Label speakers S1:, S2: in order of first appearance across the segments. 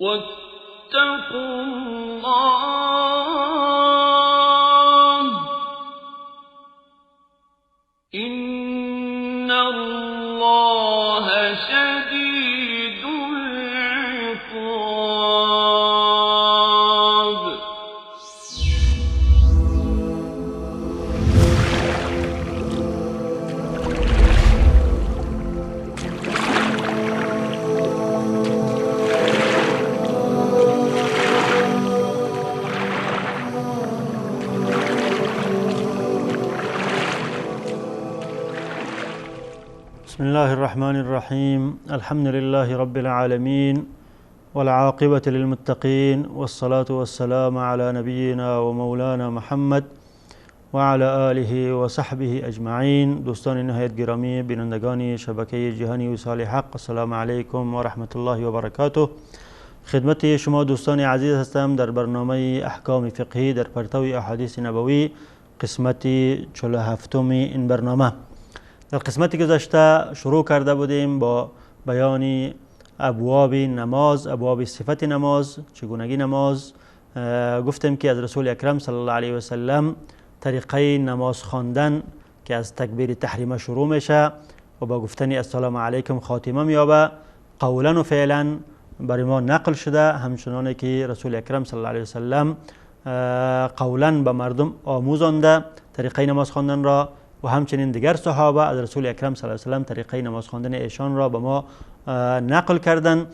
S1: واتقوا الله إن الله شديد العقاب.
S2: بسم الله الرحمن الرحيم. الحمد لله رب العالمين، والعاقبة للمتقين، والصلاة والسلام على نبينا ومولانا محمد وعلى آله وصحبه اجمعین. دوستان نهایت گرامی، بینندگان شبکه جهانی وصال حق، السلام علیکم و رحمت الله و برکاته. خدمت شما دوستان عزیز هستم در برنامه احکام فقهی در پرتو احادیث نبوی، قسمت 47 این برنامه. در قسمت گذشته شروع کرده بودیم با بیان ابواب نماز، ابواب صفت نماز، چگونگی نماز. گفتیم که از رسول اکرم صلی الله علیه و سلم طریقه نماز خواندن که از تکبیر تحریمه شروع میشه و با گفتن السلام علیکم خاتمه میابه، قولا و فعلا برای ما نقل شده، همچنان که رسول اکرم صلی الله علیه و سلم قولا به مردم آموزانده طریقه نماز خواندن را، و همچنین دیگر صحابه از رسول اکرم صلی الله علیه و سلم طریقه نماز خواندن ایشان را به ما نقل کردند.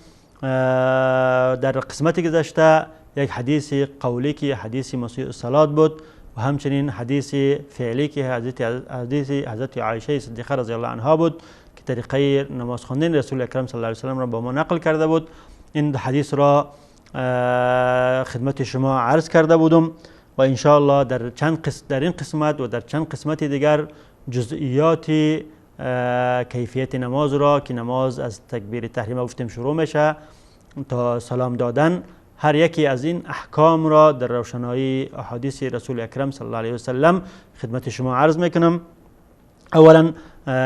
S2: در قسمت گذشته یک حدیث قولی که حدیث مسیء الصلاة بود و همچنین حدیث فعلی که حدیث حضرت عایشه صدیقه رضی الله عنها بود که طریقه نماز خواندن رسول اکرم صلی الله علیه و سلم را به ما نقل کرده بود. این حدیث را خدمت شما عرض کرده بودم و انشاءالله در این قسمت و در چند قسمت دیگر جزئیات کیفیت نماز را که نماز از تکبیر تحریمه گفتیم شروع میشه تا سلام دادن، هر یکی از این احکام را در روشنایی احادیث رسول اکرم صلی الله علیه و سلم خدمت شما عرض میکنم. اولا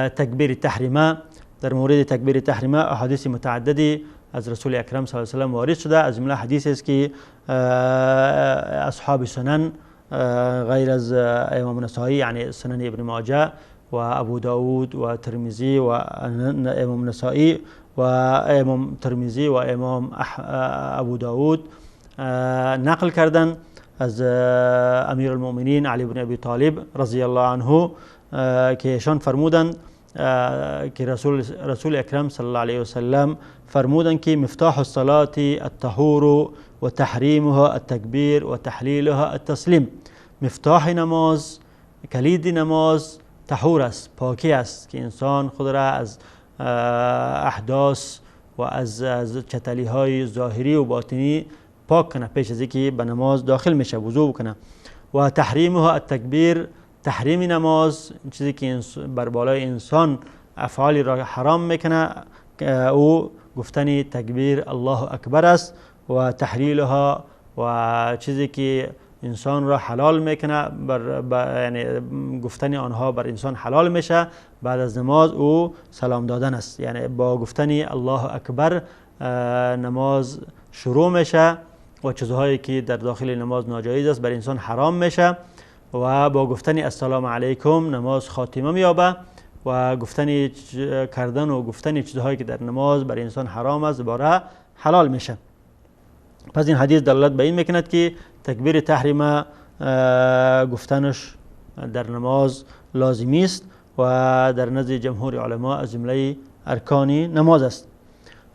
S2: تکبیر تحریمه. در مورد تکبیر تحریمه احادیث متعددی از رسول اکرم صلی الله علیه و سلم وارد شده. از جمله حدیث است که اصحاب سنن غیر از امام نسائی، یعنی سنن ابن ماجه و ابو داود و ترمذی و امام نسائی و امام ترمذی و امام ابو داود نقل کردن از امیر المؤمنین علی بن ابی طالب رضی الله عنه که ایشان فرمودند که رسول اکرم صلی الله علیه و سلم فرمودند که مفتاح الصلاة الطهور و تحریمها التکبیر و تحلیلها التسلیم. مفتاح نماز، کلید نماز طهور است، پاکی است که انسان خود را از احداث و از چتلی های ظاهری و باطنی پاک کنه پیش از اینکه به نماز داخل میشه، وضو بکنه. و تحریمها التکبیر، تحریم نماز، چیزی که بر بالای انسان افعالی را حرام میکنه او گفتن تکبیر الله اکبر است. و تحلیلها و چیزی که انسان را حلال میکنه، یعنی گفتن آنها بر انسان حلال میشه بعد از نماز، او سلام دادن است. یعنی با گفتن الله اکبر نماز شروع میشه و چیزهایی که در داخل نماز ناجایز است بر انسان حرام میشه، و با گفتن السلام علیکم نماز خاتمه میابه و گفتن کردن و گفتن چیزهایی که در نماز بر انسان حرام است دوباره حلال میشه. پس این حدیث دلالت به این میکند که تکبیر تحریمه گفتنش در نماز لازمی است و در نزد جمهور علما از جمله ارکان نماز است.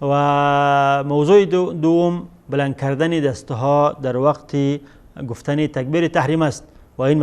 S2: و موضوع دوم بلند کردن دستها در وقت گفتن تکبیر تحریم است و این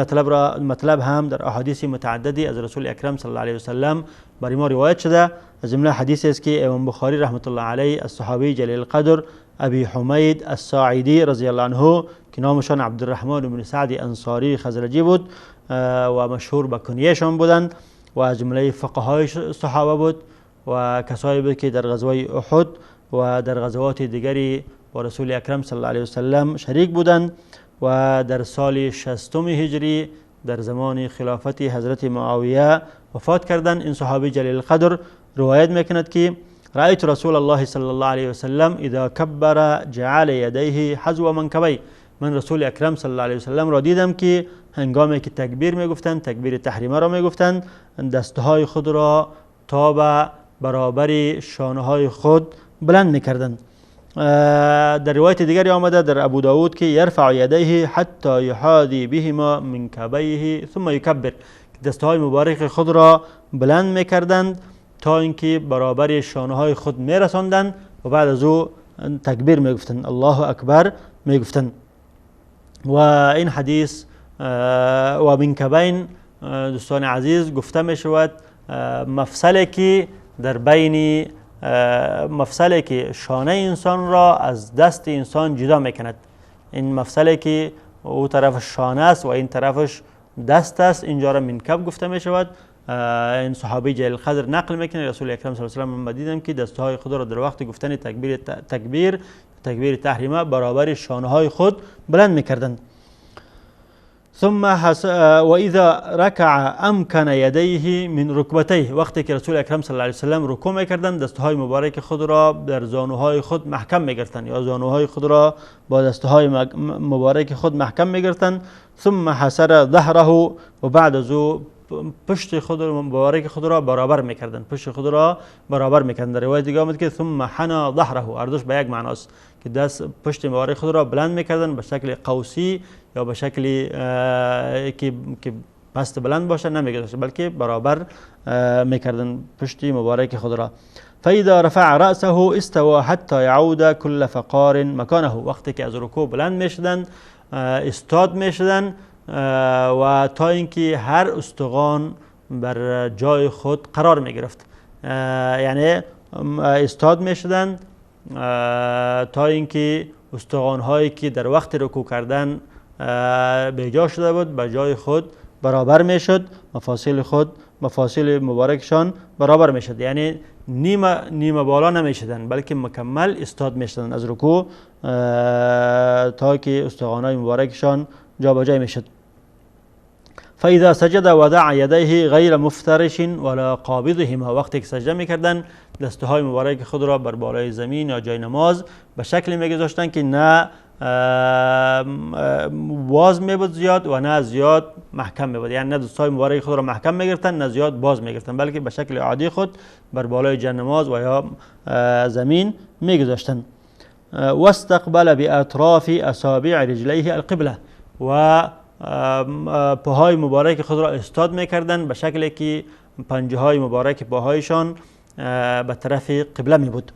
S2: مطلب هم در احادیث متعددی از رسول اکرم صلی الله علیه و سلم برای ما روایت شده. از جمله حدیثی است که امام بخاری رحمت الله علیه از صحابی جلیل القدر ابی حمید الساعدی رضی الله عنه که نامشان عبدالرحمن بن سعد انصاری خزرجی بود و مشهور به کنیهشان بودند و از جمله فقهای صحابه بود و کسایی بود که در غزوه احد و در غزوات دیگری با رسول اکرم صلی الله علیه و سلم شریک بودند و در سال 60 هجری در زمان خلافت حضرت معاویه وفات کردند. این صحابی جلیل القدر روایت میکند که رأيت رسول الله صلى الله عليه وسلم اذا كبر جعل يديه حذو منکبیه. من رسول اکرم صلی الله علیه وسلم را دیدم که هنگامی که تکبیر میگفتند، تکبیر تحریمه را میگفتند، دستهای خود را تا به برابر شانه های خود بلند میکردند. در روایت دیگری آمده در ابو داود که یرفع یدیه حتی یحاذی بهما منکبیه ثم یکبر، دستهای مبارک خود را بلند میکردند تا اینکه برابر شانه های خود میرساندند و بعد از او تکبیر میگفتند، الله اکبر میگفتند. و این حدیث و منکبین دوستان عزیز گفته می شود مفصلی که در بین مفصلی که شانه انسان را از دست انسان جدا میکند، این مفصلی که او طرف شانه است و این طرفش دست است، اینجا را منکب گفته می شود. این صحابی جلیل القدر نقل میکنه رسول اکرم صلی الله علیه و سلم من دیدم که دستهای خود را در وقت گفتن تکبیر تحریمه برابر شانه های خود بلند میکردند. ثم واذا ركع امكن يديه من ركبتيه. وقتی که رسول اکرم صلی الله علیه و سلم رکوع میکردند دستهای مبارک خود را در زانوهای خود محکم میگرفتند یا زانوهای خود را با دستهای مبارک خود محکم میگرفتند. ثم حسر ظهره و بعد از او پشت خود مبارک خود را برابر میکردند، پشت خود را برابر میکردند. در روایت دیگه آمد که ثم حنا ظهره، هر به یک معناست که دست پشت مبارک خود را بلند میکردند به شکل قوسی یا به شکل که پست بلند باشه نمیگذاشت، بلکه برابر میکردند پشت مبارک خود را. فاذا رفع رأسه استوى حتى يعود كل فقار مکانه. وقتی که از رکوع بلند میشدند استاد میشدند و تا اینکه هر استخوان بر جای خود قرار می گرفت، یعنی استاد می شدند تا اینکه استخوان هایی که در وقت رکوع کردن به جا شده بود به جای خود برابر می شد، مفاصل خود مفاصل مبارکشان برابر می شد، یعنی نیمه بالا نمی شدند بلکه مکمل استاد می شدند از رکوع تا که استخوان های مبارکشان جابجا میشد. فاذا سجد وضع يديه غیر مفترش ولا قابضهما. وقتی که سجده میکردن دستهای مبارک خود را بر بالای زمین یا جای نماز به شکلی میگذاشتند که نه باز میبود زیاد و نه زیاد محکم میبود، یعنی نه دستهای مبارک خود را محکم میگرفتن نه زیاد باز میگرفتن، بلکه به شکل عادی خود بر بالای جای نماز و یا زمین میگذاشتند. واستقبل باطراف اصابع رجلیه القبله. و پاهای مبارک خود را استاد میکردند به شکلی که پنجه های مبارک پاهایشان به طرف قبله می بود.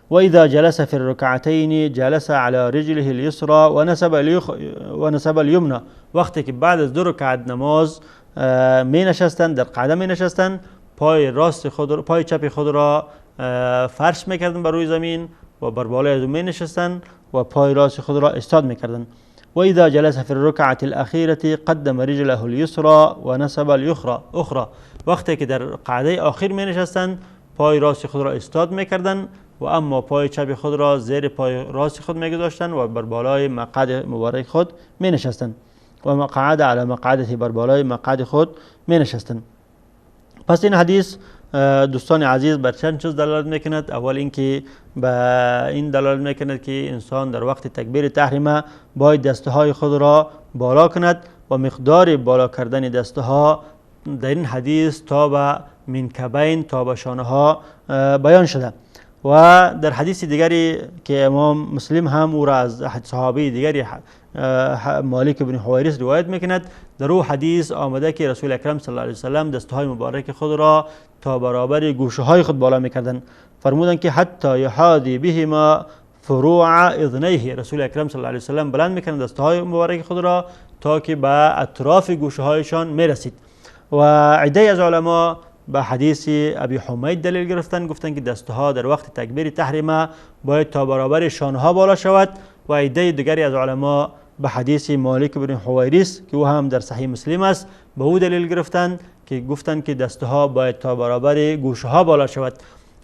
S2: و اذا جلس في الركعتين جلس على رجله اليسرى ونسب اليمنى. وقتی که بعد از دو رکعت نماز می نشستند، در قعده می نشستند، پای راست خود پای چپ خود را فرش میکردند بر روی زمین و بر بالای از می نشستند و پای راست خود را استاد میکردند. وإذا جلس في الركعة الأخيرة قدم رجله اليسرى ونسب الأخرى. وقتی که در قعده آخر می نشستند پای راست خود را استاد میکردند و اما پای چپ خود را زیر پای راست خود میگذاشتند و بر بالای مقعد مبارک خود می نشستند و مقعد علی مقعده، بر بالای مقعد خود می نشستند. پس این حدیث دوستان عزیز بر چند چیز دلالت میکند. اول اینکه به این دلالت میکند که انسان در وقت تکبیر تحریمه باید دستهای خود را بالا کند و مقدار بالا کردن دستها در این حدیث تا به منکبین تا به شانه ها بیان شده. و در حدیث دیگری که امام مسلم هم او را از صحابی دیگری مالک بن حویرث روایت میکند، در او حدیث آمده که رسول اکرم صلی الله علیه وسلم دستهای مبارک خود را تا برابر گوشه های خود بالا میکردند. فرمودند که حتی یحاذی بهما فروع اذنیه. رسول اکرم صلی الله علیه وسلم بلند میکردند دستهای مبارک خود را تا که به اطراف گوشه هایشان میرسید. و عده از علما به حدیث ابی حمید دلیل گرفتن، گفتند که دستها در وقت تکبیر تحریمه باید تا برابر شانها بالا شود. و عده دیگری از علما به حدیث مالک بن حویرث که او هم در صحیح مسلم است به او دلیل گرفتند که گفتند که دستها باید تا برابر گوشه ها بالا شود.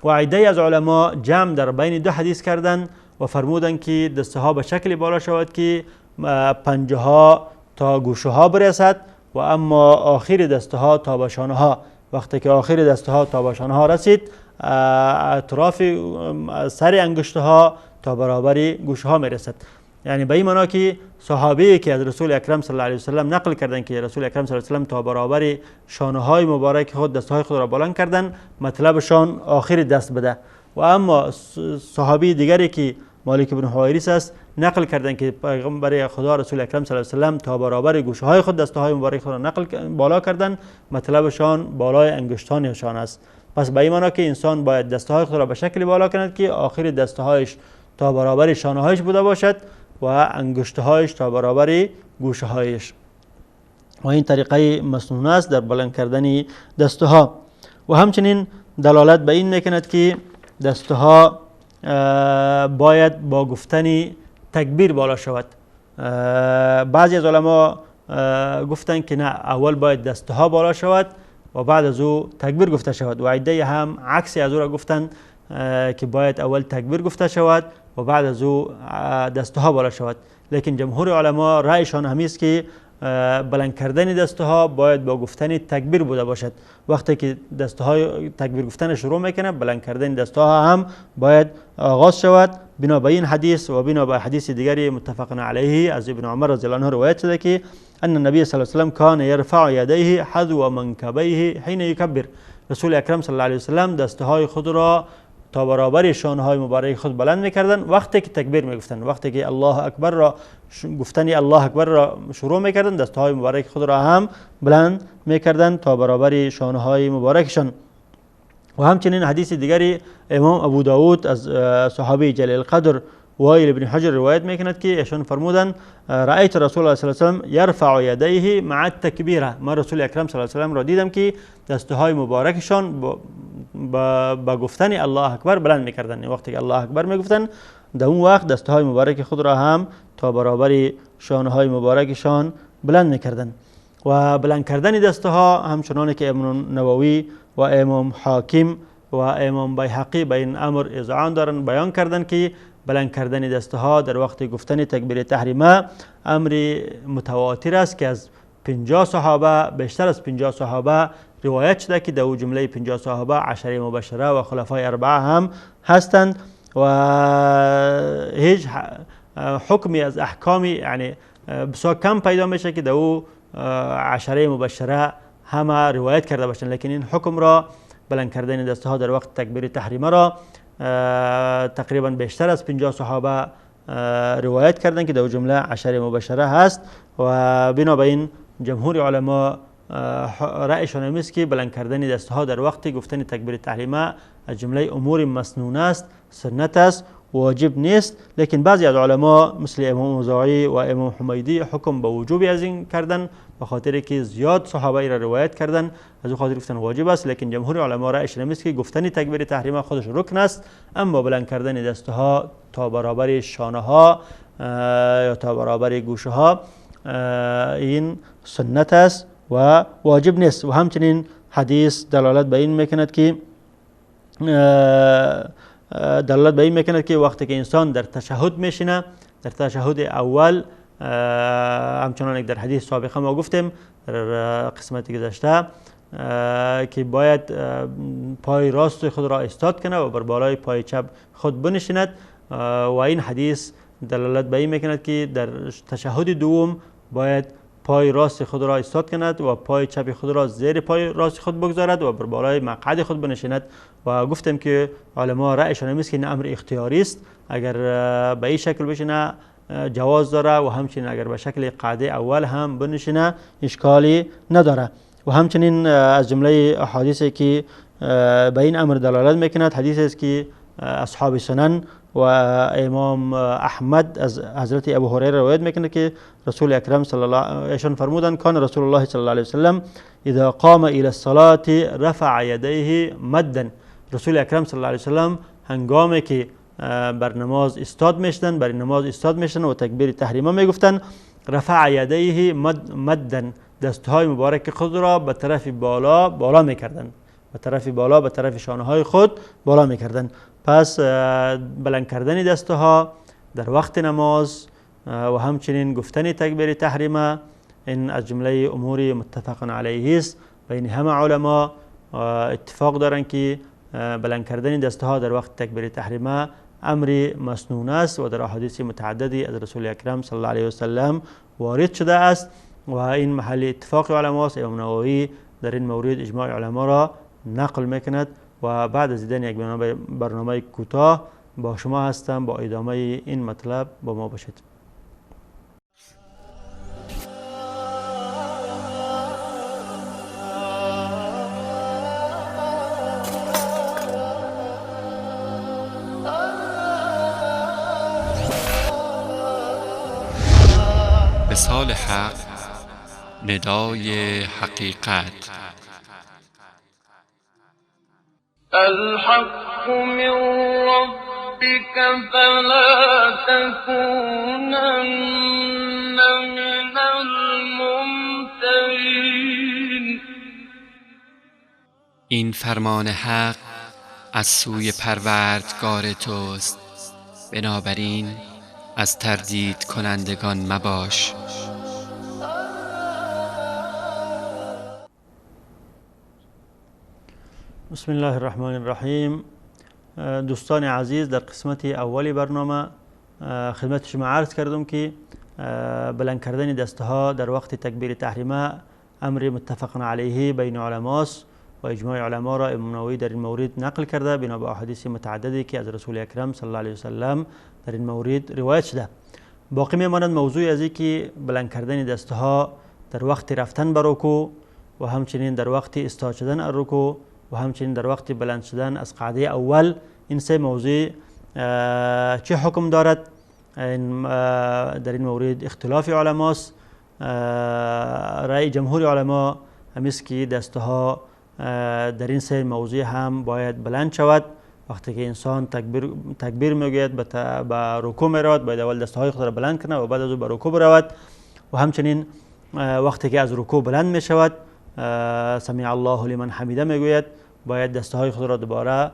S2: و عده از علما جمع در بین دو حدیث کردند و فرمودند که دستها به شکل بالا شود که پنجه ها تا گوشه ها برسد و اما آخر دستها تا به شانه ها. وقتی که آخر دستها تا به شانه ها رسید اطراف سر انگشتها تا برابر گوشه ها میرسد. یعنی به این معنا که صحابه که از رسول اکرم صلی الله علیه و سلم نقل کردند که رسول اکرم صلی الله علیه و سلم تا برابر شانه های مبارک خود دستهای خود را بلند کردند، مطلبشان آخر دست بده. و اما صحابی دیگری که مالک بن حویرث است نقل کردند که پیغمبر خدا رسول اکرم صلی الله علیه و سلم تا برابر گوشه های خود دستهای مبارک خود را نقل بالا کردند، مطلبشان بالای انگشتانشان است. پس به این معنا که انسان باید دستهای خود را به شکلی بالا کند که آخر دستهایش تا برابر شانه هایش بوده باشد و انگشتهایش تا برابر گوشه هایش. و این طریقه مسنون است در بلند کردن دستها. و همچنین دلالت به این میکند که دستها باید با گفتن تکبیر بالا شود. بعضی از علما گفتند که نه، اول باید دستها بالا شود و بعد از او تکبیر گفته شود، و عده هم عکسی از او را گفتند که باید اول تکبیر گفته شود و بعد از او دستها بالا شود. لیکن جمهور علما رأیشان همیست که بلند کردن دستها باید با گفتن تکبیر بوده باشد. وقتی که دستهای تکبیر گفتن شروع میکنه، بلند کردن دستها هم باید آغاز شود. بنا به این حدیث و بنا به حدیث دیگری متفق علیه از ابن عمر رضی الله عنه روایت شده که ان النبی صلی الله علیه و سلم کان یرفع یدیه حذو منکبیه حین یکبر. رسول اکرم صلی الله علیه و سلم دستهای خود را تا برابر شانه‌های مبارک خود بلند می‌کردند وقتی که تکبیر می‌گفتند. وقتی که الله اکبر را گفتن الله اکبر را شروع می‌کردند، دست‌های مبارک خود را هم بلند می‌کردند تا برابر شانه‌های مبارکشان. و همچنین حدیث دیگری امام ابو داود از صحابی جلیل القدر وائل بن حجر روایت میکند که ایشان فرمودند رأیت رسول الله صلی الله علیه و سلم یرفع یدیه مع التکبیره. ما رسول اکرم صلی الله علیه و سلم را دیدم که دستهای مبارکشان با گفتن الله اکبر بلند میکردند. وقتی که الله اکبر میگفتند در اون وقت دستهای مبارک خود را هم تا برابر شانه‌های مبارکشان بلند میکردند. و بلند کردن دستها همچنان که امام نووی و امام حاکم و امام بیهقی به این امر اذعان دارند، بیان کردند که بلند کردن دستها در وقت گفتن تکبیر تحریمه امر متواتر است که از 50 صحابه، بیشتر از 50 صحابه روایت شده که در جمله 50 صحابه عشره مبشره و خلفای اربعه هم هستند. و هیچ حکمی از احکامی یعنی بسیار کم پیدا میشه که در او عشره مبشره همه روایت کرده باشند، لیکن این حکم را بلند کردن دستها در وقت تکبیر تحریمه را تقریبا بیشتر از 50 صحابه روایت کردند که در جمله عشره مبشره هست. و بنابراین جمهور علما رأیشان این است که بلند کردن دستها در وقت گفتن تکبیر تحریمه از جمله امور مسنونه است، سنت است، واجب نیست. لیکن بعضی از علما مثل امام اوزاعی و امام حمیدی حکم به وجوب از این کردن، به خاطر که زیاد صحابه را روایت کردن، از او خاطر گفتن واجب است. لیکن جمهور علما رأیش این است که گفتن تکبیر تحریمه خودش رکن است، اما بلند کردن دستها تا برابر شانه ها یا تا برابر گوشه ها این سنت است و واجب نیست. و همچنین حدیث دلالت به این میکند که وقتی که انسان در تشهد میشینه، در تشهد اول همچنان که در حدیث سابقه ما گفتیم در قسمت گذشته که باید پای راست خود را ایستاد کنه و بر بالای پای چپ خود بنشیند. و این حدیث دلالت به این میکند که در تشهد دوم باید پای راست خود را ایستاد کند و پای چپ خود را زیر پای راست خود بگذارد و بر بالای مقعد خود بنشیند. و گفتیم که علما رأیشان این است که این امر اختیاری است، اگر به این شکل بشینه جواز داره و همچنین اگر به شکل قاعده اول هم بنشینه اشکالی نداره. و همچنین از جمله احادیثی که به این امر دلالت میکند حدیث است که اصحاب سنن و امام احمد از حضرت ابو هریره روایت میکنه که رسول اکرم صلی الله ایشان فرمودند کان رسول الله صلی الله علیه وسلم اذا قام الى الصلاه رفع یدیه مدا. رسول اکرم صلی الله علیه وسلم هنگامی که بر نماز استاد میشدن، بر نماز استاد میشدن و تکبیر تحریمه میگفتن، رفع یدیه مدا، دستهای مبارک خود را به طرف بالا بالا میکردن، به طرف بالا، به طرف شانه های خود بالا میکردن. پس بلند کردن دستها در وقت نماز و همچنین گفتن تکبیر تحریمه این از جمله امور متفق علیه است. بین همه علما اتفاق دارن که بلند کردن دستها در وقت تکبیر تحریمه امر مسنون است و در احادیث متعددی از رسول اکرم صلی الله علیه و سلم وارد شده است و این محل اتفاق علما است. امام نووی در این مورد اجماع علما را نقل میکند. و بعد از دیدن یک برنامه کوتاه با شما هستم با ادامه این مطلب، با ما باشید.
S3: وصال حق، ندای حقیقت.
S1: الحق من ربك فلا تكونن من الممترین.
S3: این فرمان حق از سوی پروردگار توست، بنابراین از تردید کنندگان مباش.
S2: بسم الله الرحمن الرحیم. دوستان عزیز، در قسمت اول برنامه خدمت شما عرض کردم که بلند کردن دستها در وقت تکبیر تحریمه امر متفق علیه بین علماست و اجماع علما را امام نووی در این مورد نقل کرده بنا به احادیث متعددی که از رسول اکرم صلی الله علیه و سلم در این مورد روایت شده. باقی میماند موضوع از که بلند کردن دستها در وقت رفتن به رکوع و همچنین در وقت ایستاد شدن از رکوع و همچنین در وقت بلند شدن از قاعده اول، این سه موضوع چه حکم دارد؟ در این مورد اختلاف علماست. رأی جمهور علما همیست که دستها در این سه موضوع هم باید بلند شود. وقتی که انسان تکبیر میگوید به رکوع میرود، باید اول دستهای خود را بلند کنه و بعد از او به رکوع برود. و همچنین وقتی که از رکوع بلند میشود، سمع الله لمن حمیده میگوید، باید دستهای خود را دوباره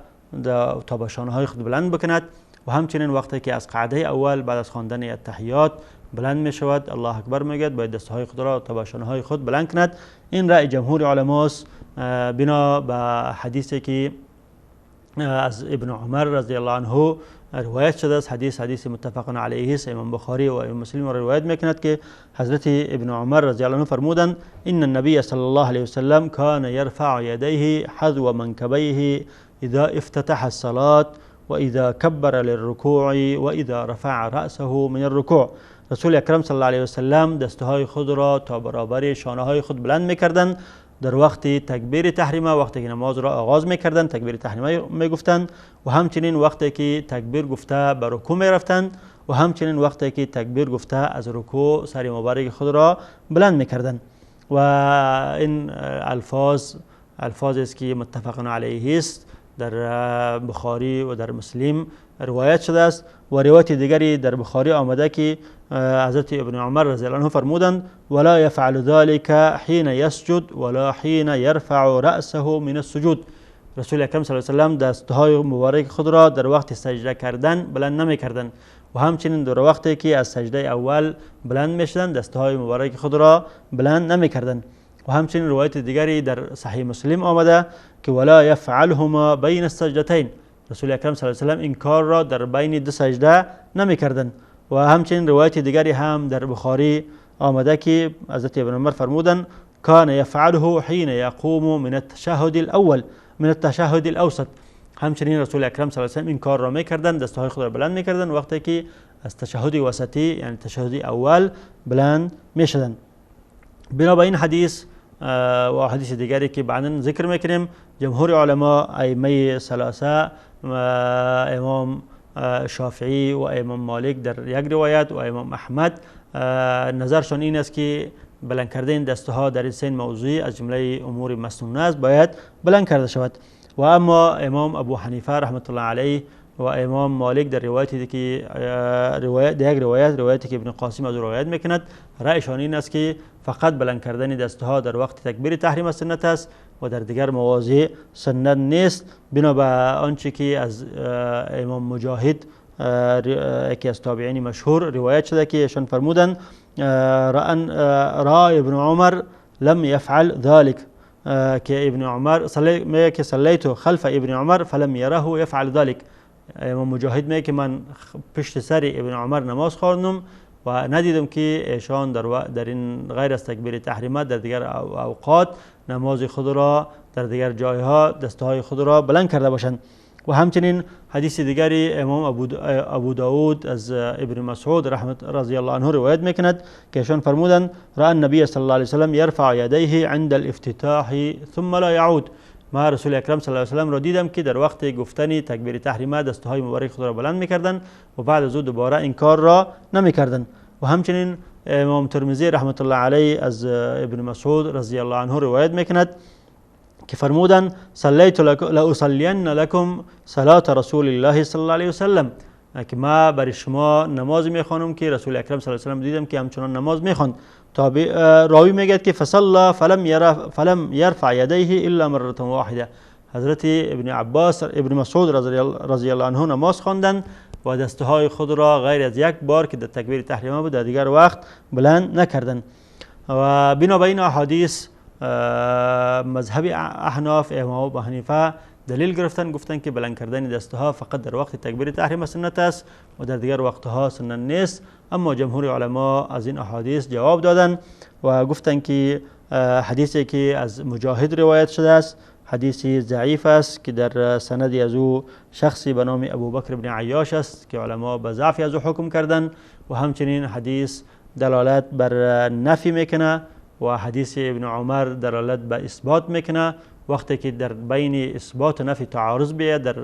S2: تا به شانه های خود بلند بکند. و همچنین وقتی که از قاعده اول بعد از خواندن التحیات بلند می شود، الله اکبر میگوید، باید دستهای خود را تا به شانه های خود بلند کند. این رأی جمهور علماست بنا به حدیثی که از ابن عمر رضی الله عنه روایت شده است. حدیث متفق علیه است. امام بخاری و امام مسلم را روایت میکند که حضرت ابن عمر رضی الله عنه فرمودند: ان النبی صلی الله علیه وسلم کان یرفع یدیه حذو منکبیه اذا افتتح الصلاة واذا کبر للرکوع واذا رفع رأسه من الرکوع. رسول اکرم صلی الله علیه وسلم دستهای خود را تا برابر شانه های خود بلند میکردند در وقت تکبیر تحریمه، وقتی که نماز را آغاز میکردند تکبیر تحریمه میگفتند، و همچنین وقتی که تکبیر گفته به رکوع میرفتند، و همچنین وقتی که تکبیر گفته از رکوع سر مبارک خود را بلند میکردند. و این الفاظ الفاظ است که متفق علیه است، در بخاری و در مسلم روایت شده است. و روایت دیگری در بخاری آمده که حضرت ابن عمر رضی الله عنه فرمودند: ولا يفعل ذلك حين يسجد ولا حين يرفع رأسه من السجود. رسول اکرم صلی الله علیه و سلم دستهای مبارک خود را در وقت سجده کردن بلند نمی کردند و همچنین در وقتی که از سجده اول بلند می شدند دستهای مبارک خود را بلند نمی کردند. و همچنین روایت دیگری در صحیح مسلم آمده که ولا يفعلهما بین السجدتین. رسول اکرم صلی الله علیه و سلم این کار را در بین دو سجده نمی کردند. و همچنین روایت دیگری هم در بخاری آمده که حضرت ابن عمر فرمودند: کان یفعله حین یقوم من التشهد الاول من التشهد الاوسط. همچنین رسول اکرم صلی الله علیه و سلم این کار را میکردند، دستهای خود را بلند میکردند وقتی که از تشهد وسطی یعنی تشهد اول بلند میشدند. بنابراین حدیث و حدیث دیگری که بعدا ذکر میکنیم، جمهور علما ائمه ثلاثه، امام شافعی و امام مالک در یک روایت و امام احمد، نظرشان این است که بلند کردن دستها در این سه موضوع از جمله امور مسنونه است، باید بلند کرده شود. و اما امام ابو حنیفه رحمت الله علیه و امام مالک در روایتی که روایت یک روایتی که ابن قاسم از روایت میکند، رأیشان این است که فقط بلند کردن دستها در وقت تکبیر تحریم سنت است و در دیگر مواضع سنت نیست. بنا به آنچه که از امام مجاهد یکی از تابعین مشهور روایت شده که ایشان فرمودند: رأى ابن عمر لم يفعل ذلك. که ابن عمر میگه که صلیت خلف ابن عمر فلم یره یفعل ذلك. امام مجاهد میگه که من پشت سر ابن عمر نماز خواندم و ندیدم که ایشان در این غیر از تکبیر تحریمه در دیگر اوقات نماز خود را در دیگر جایها دستهای خود را بلند کرده باشند. و همچنین حدیث دیگری امام ابو داود از ابن مسعود رحمت رضی الله عنه روایت میکند که ایشان فرمودند رأى النبی صلی الله علیه وسلم یرفع یدیه عند الافتتاح ثم لا یعود. ما رسول اکرم صلی الله علیه وسلم را دیدم که در وقت گفتن تکبیر تحریمه دستهای مبارک خود را بلند میکردند و بعد از او دوباره این کار را نمیکردند. و همچنین امام ترمذی رحمت الله علیه از ابن مسعود رضی الله عنه روایت میکند که فرمودند صلیت لأصلین لکم صلاة رسول الله صلی الله علیه وسلم، که ما برای شما نماز میخوانم که رسول اکرم صلی الله علیه وسلم دیدم که همچنان نماز میخواند. راوی میگه که فصلى فلم يرفع يديه الا مره واحده. حضرت ابن عباس ابن مسعود رضی الله عنه نماز خواندند و دستهای خود را غیر از یک بار که در تکبیر تحریمه بود در دیگر وقت بلند نکردند. و بنابر این احادیث مذهب احناف امام ابو حنیفه دلیل گرفتن، گفتن که بلند کردن دستها فقط در وقت تکبیر تحریم سنت است و در دیگر وقتها سنت نیست. اما جمهور علما از این احادیث جواب دادن و گفتن که حدیثی که از مجاهد روایت شده است حدیثی ضعیف است که در سند از او شخصی به نام ابوبکر بن عیاش است که علما به ضعف از او حکم کردند. و همچنین حدیث دلالت بر نفی میکنه و حدیث ابن عمر دلالت به اثبات میکنه. وقتی که در بین اثبات و نفی تعارض بیاید در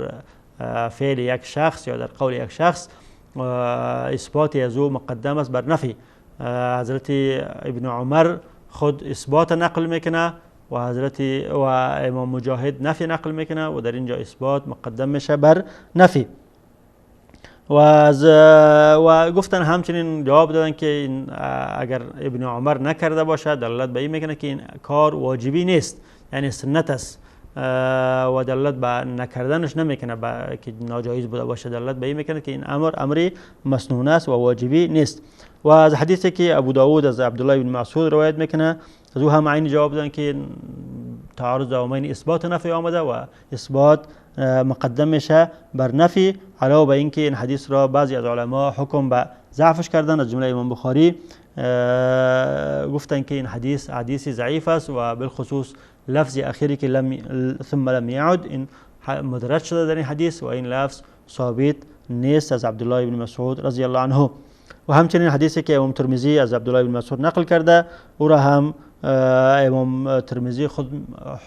S2: فعل یک شخص یا در قول یک شخص، اثبات از او مقدم است بر نفی. حضرت ابن عمر خود اثبات نقل میکنه و حضرت و امام مجاهد نفی نقل میکنه و در اینجا اثبات مقدم میشه بر نفی. و گفتن همچنین جواب دادن که این اگر ابن عمر نکرده باشه دلالت به این میکنه که این کار واجبی نیست، یعنی سنت است و دلالت به نکردنش نمیکنه که ناجایز بوده باشه، دلالت به این میکنه که این امر امری مسنون است و واجبی نیست. و از حدیثی که ابو داود از عبدالله بن مسعود روایت میکنه از او هم عین جواب دادن که تعارض دوامین اثبات نفی آمده و اثبات مقدم میشه بر نفی، علاوه بر اینکه این حدیث را بعضی از علما حکم به ضعفش کردن، از جمله امام بخاری گفتن که این حدیث حدیث ضعیف است و بالخصوص لفظ اخیری که لم ثم لم یعد این مدرج شده در این حدیث و این لفظ ثابت نیست از عبدالله بن مسعود رضی الله عنه. و همچنین حدیثی که امام ترمذی از عبدالله بن مسعود نقل کرده او را هم امام ترمذی خود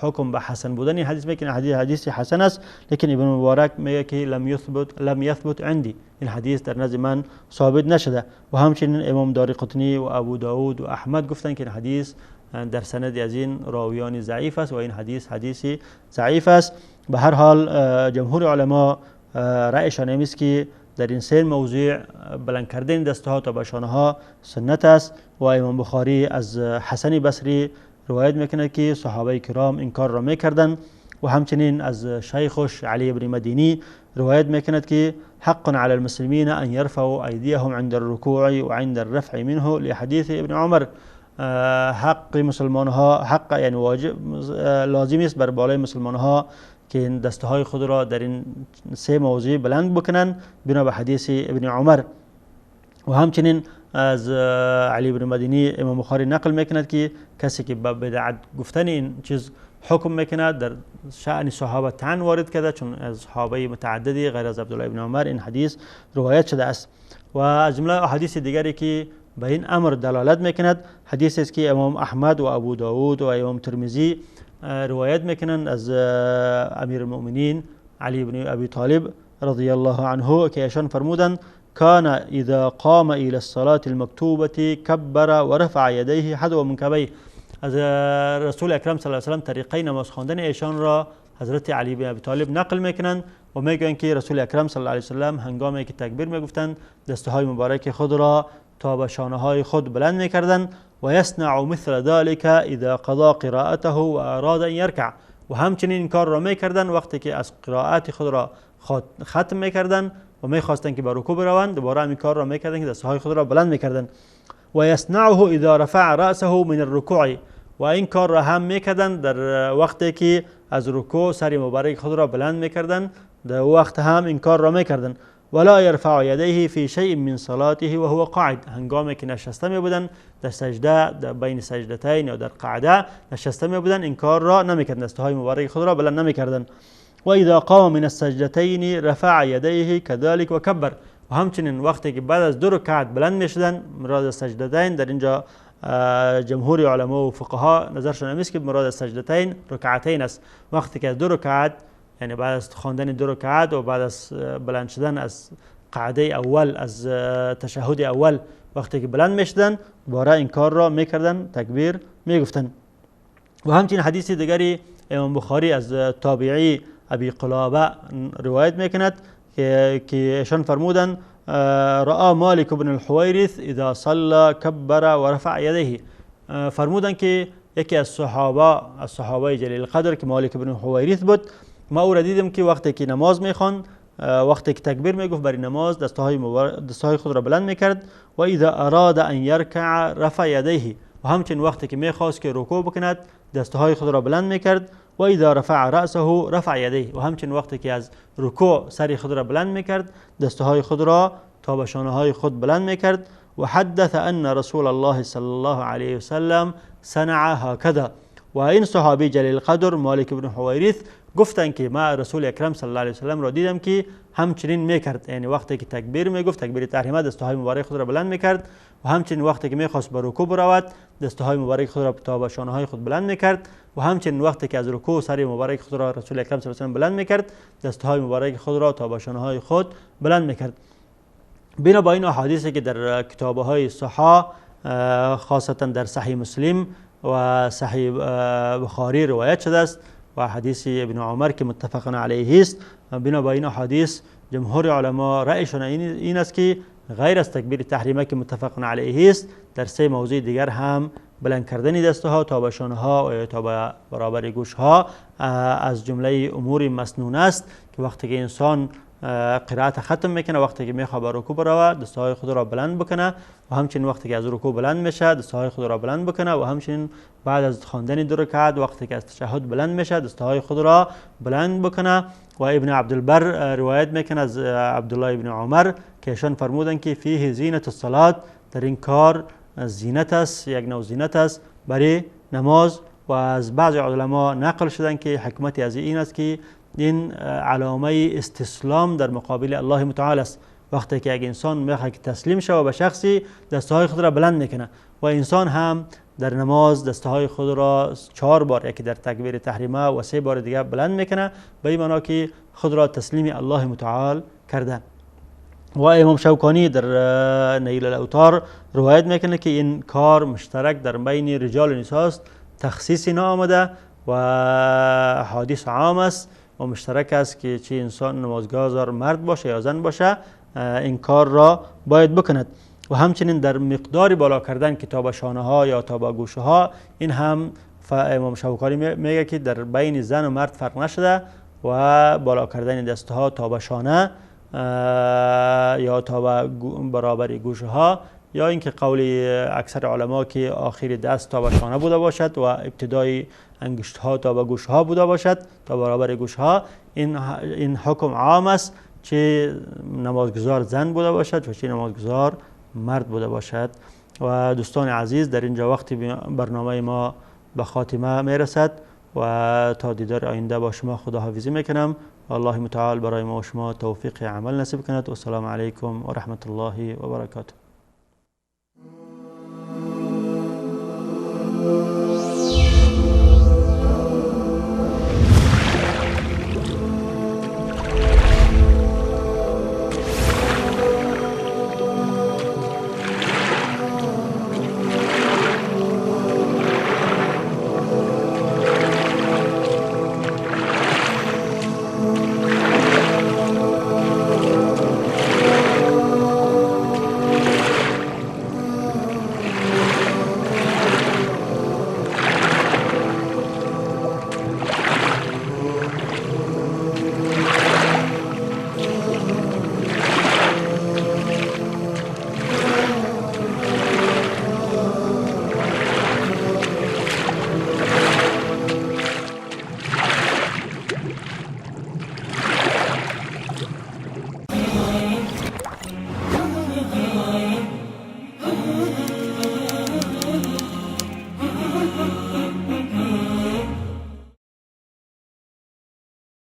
S2: حکم به حسن بودن این حدیث میکنه، حدیث حسن است، لیکن ابن مبارک میگه که لم یثبت عندی، این حدیث در نزد من ثابت نشده. و همچنین امام دارقطنی و ابو داود و احمد گفتن که این حدیث در سند از این راویان ضعیف است و این حدیث حدیثی ضعیف است. به هر حال جمهور علما رأیشان این است که در این سه موضوع بلند کردن دستها تا به شانه ها سنت است. و امام بخاری از حسن بصری روایت میکنه که صحابه کرام این کار را میکردند. و همچنین از شیخش علی بن مدینی روایت میکند که حق على المسلمین ان يرفعوا ایدیهم عند الركوع وعند الرفع منه لحدیث ابن عمر. حق مسلمان ها، حق یعنی واجب لازم است بر بالای مسلمان ها که این دستهای خود را در این سه موضوع بلند بکنن بنا به حدیث ابن عمر. و همچنین از علی بن مدینی امام بخاری نقل میکند که کسی که به بدعت گفتن این چیز حکم میکند در شأن صحابه طعن وارد کرده، چون از صحابه متعددی غیر از عبدالله ابن عمر این حدیث روایت شده است. و از جمله احادیث دیگری که به این امر دلالت میکند حدیث است که امام احمد و ابو داود و امام ترمذی روایت میکنند از امیر المؤمنین علی بن ابی طالب رضی الله عنه که ایشان فرمودند كان اذا قام الى الصلاة المكتوبة كبر ورفع يديه حذو منكبيه. از رسول اکرم صلی الله علیه و سلم طریقه نماز خواندن ایشان را حضرت علی بن ابی طالب نقل میکنند و میگویند که رسول اکرم صلی الله علیه و سلم هنگامی که تکبیر میگفتند دستهای مبارک خود را تا به شانه های خود بلند میکردند و یصنع مثل ذلك اذا قضا قراءته و اراد ان یرکع. و همچنین این کار را میکردند وقتی که از قرائت خود را ختم میکردند و میخواستند که به رکوع بروند، دوباره همین کار را میکردند که دستهای خود را بلند میکردند. و یصنعه اذا رفع رأسه من الرکوع. و این کار را هم میکردن در وقتی که از رکوع سر مبارک خود را بلند میکردن، در وقت هم این کار را میکردن. ولا يرفع يديه في شيء من صلاته وهو قاعد، هنگامی که نشسته می بودن در سجده، در بین سجدتین یا در قعده نشسته می بودن، این کار را نمیکردن، دستهای مبارک خود را بلند نمیکردن. و اذا قام من السجدتين رفع يديه كذلك وكبر، و همچنین وقتی که بعد از دو رکعت بلند میشدن، مراد از سجدتین در اینجا جمهور علما و فقها نظرشون همیست که مراد از سجدتین رکعتین است. وقتی که از دو رکعت، یعنی بعد از خواندن دو رکعت و بعد از بلند شدن از قعده اول، از تشهد اول، وقتی که بلند میشدن دوباره این کار را میکردن، تکبیر میگفتن. و همچنین حدیث دیگری امام بخاری از تابعی ابی قلابه روایت میکند که ایشان فرمودن رأى مالك بن الحويرث اذا صلى كبر ورفع يديه. فرمودن که یکی از صحابه، از صحابه جلیل القدر که مالک بن الحویرث بود، ما او را دیدم که وقتی که نماز میخوان، وقتی که تکبیر میگفت برای نماز، دستهای خود را بلند میکرد. و اذا اراد ان يركع رفع يديه، و همچنین وقتی که میخواست که رکوع بکند دستهای خود را بلند میکرد. و اذا رفع رأسه رفع يديه، و همچنین وقتی که از رکوع سر خود را بلند میکرد دستهای خود را تا به شانه های خود بلند میکرد. و حدث ان رسول الله صلی الله علیه وسلم صنع هكذا. و این صحابی جلیل القدر مالک بن حویرث گفتن که ما رسول اکرم صلی الله علیه وسلم را دیدم که همچنین میکرد، یعنی وقتی که تکبیر میگفت تکبیر تحریمه دستهای مبارک خود را بلند میکرد، و همچنین وقتی که میخواست به رکوع برود دستهای مبارک خود را تا به شانه های خود بلند میکرد، و همچنین وقتی که از رکوع سر مبارک خود را رسول اکرم صلی الله علیه وسلم بلند میکرد دستهای مبارک خود را تا به شانه های خود بلند میکرد. بنا با این احادیثی که در کتابهای صحا خاصتا در صحیح مسلم و صحیح بخاری روایت شده است و حدیث ابن عمر که متفق علیه است، بنا با این احادیث جمهور علما رأیشون این است که غیر از تکبیر تحریمه که متفق علیه است، در سه موضوع دیگر هم بلند کردن دستها تا به شانه ها و تا به برابر گوش ها از جمله امور مسنون است که وقتی که انسان قرائت ختم میکنه، وقتی که میخواد به رکوع برود دستهای خود را بلند بکنه، و همچنین وقتی که از رکوع بلند میشه دستهای خود را بلند بکنه، و همچنین بعد از خواندن دو رکعت وقتی که از تشهد بلند میشه دستهای خود را بلند بکنه. و ابن عبدالبر روایت میکنه از عبدالله ابن عمر که ایشان فرمودن که فیه زینت الصلاه، در این کار زینت است، یک نوع زینت است برای نماز. و از بعض علما نقل شدن که حکمت از این است که این علامه استسلام در مقابل الله متعال است. وقتی که یک انسان میخواد که تسلیم شود به شخصی، دستهای خود را بلند میکنه، و انسان هم در نماز دستهای خود را 4 بار، یکی در تکبیر تحریمه و 3 بار دیگه بلند میکنه، به این معنا که خود را تسلیم الله متعال کرده. و امام شوکانی در نیل الاوطار روایت میکنه که این کار مشترک در بین رجال و نساء است، تخصیصی نآمده و حدیث عام است و مشترک است که چه انسان نمازگزار مرد باشه یا زن باشه این کار را باید بکند. و همچنین در مقدار بالا کردن که تا به شانه ها یا تا به گوشه ها، این هم امام شوکانی میگه که در بین زن و مرد فرق نشده و بالا کردن دست ها تا به شانه یا تا به برابر گوشه ها، یا اینکه قول اکثر علما که آخر دست تا به شانه بوده باشد و ابتدای انگشت ها تا به گوش ها بوده باشد تا برابر گوش ها، این حکم عام است، چه نمازگزار زن بوده باشد و چه نمازگزار مرد بوده باشد. و دوستان عزیز، در اینجا وقتی برنامه ما به خاتمه میرسد و تا دیدار آینده با شما خداحافظی میکنم. الله متعال برای ما و شما توفیق عمل نصیب کند. و السلام علیکم و رحمت الله و برکاته.